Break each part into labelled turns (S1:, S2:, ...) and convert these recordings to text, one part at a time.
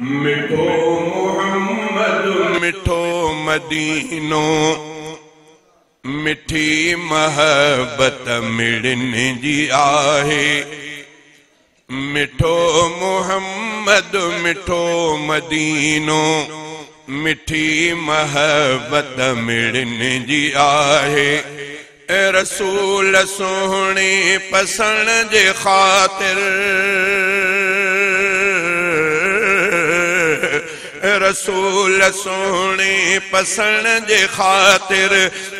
S1: मिठो मोहम्मद मिठो मदीनो, मिठी मोहब्बत मिड़न जी आहे। मिठो मोहम्मद मिठो मदीनो, मिठी मोहब्बत मिड़न जी आहे। रसूल सोहणे पसण जे खातिर, रसूल सोहणे पसण जे खातिर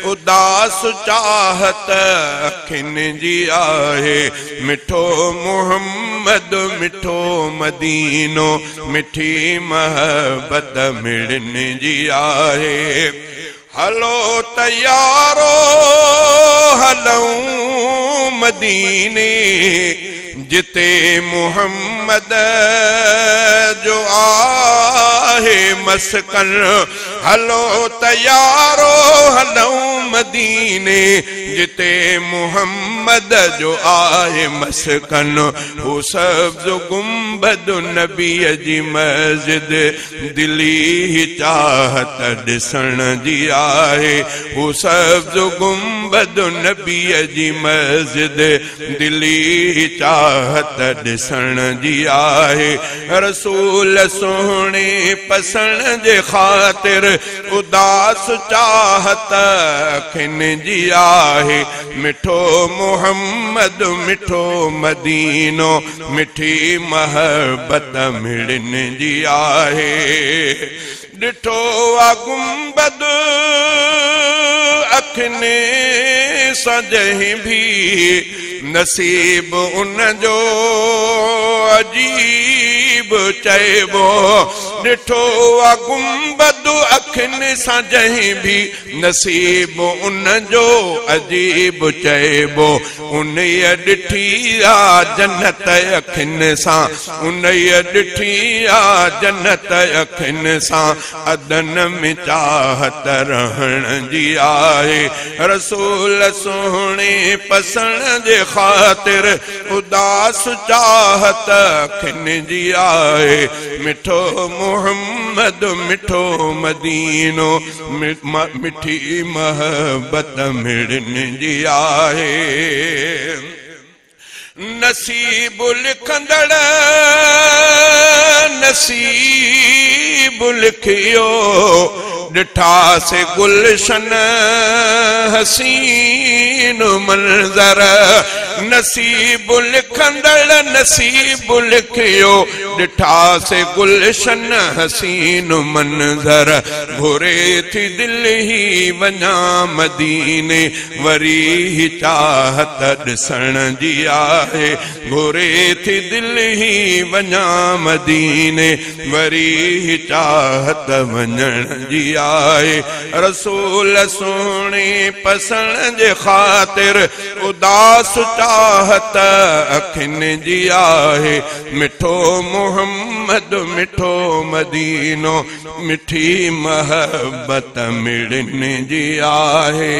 S1: उदास चाहत अखिन जी आहे। मिठो मोहम्मद मिठो मदीनो, मिठी मोहब्बत मिड़न जी आहे। हलो तैयारो हलूं मदीने, जिते मोहम्मद जो आहे मस्कन। हलो तैयारो हलूं मदीने, जिते मोहम्मद जो आहे मस्कन। हू सब्ज़ गुंबद नबीअ जी मस्जिद, दिली चाहत ॾिसण जी आहे। हू सब्ज़ गुंबद नबीअ जी मस्जिद, दिली चाहत ॾिसण जी आहे। रसूल सोहणे पसण जे खातिर उदास चाहत अखिन जी आहे। मिठो मोहम्मद मिठो मदीनो, मिठी मोहब्बत मिड़न जी आहे। ॾिठो आ गुंबद अखिन सां जंहिं बि, नसीब उन जो अजीब चइबो। ॾिठो आ गुंबद अखिन सां जंहिं बि, नसीब उन जो अजीब चइबो। उन ॾिठी आ जन्नत अखिन सां, उन ॾिठी आ जन्नत अखिन सां, अदन में चाहत रहण जी आहे। रसूल सोहणे पसण जे खातिर उदास चाहत अखिन जी आहे। मिठो मोहम्मद मिठो मदीनो, मिठी मोहब्बत मिड़न जी आहे। नसीब लिखंदड़ नसीब लिखियो, ॾिठासे गुलशन हसीन मंज़र। नसीब लिखंदड़ नसीब लिखियो, ॾिठासे गुलशन हसीन मंज़र। घुरे थी दिल ही वञा मदीने, वरी चाहत ॾिसण जी आहे। घुरे थी दिल ही वञा मदीने, वरी चाहत वञण जी आहे। रसूल सोहणे पसण जे खातिर उदास चाहत अखिन जी आहे। मिठो मोहम्मद मिठो मदीनो, मिठी मोहब्बत मिड़न जी आहे।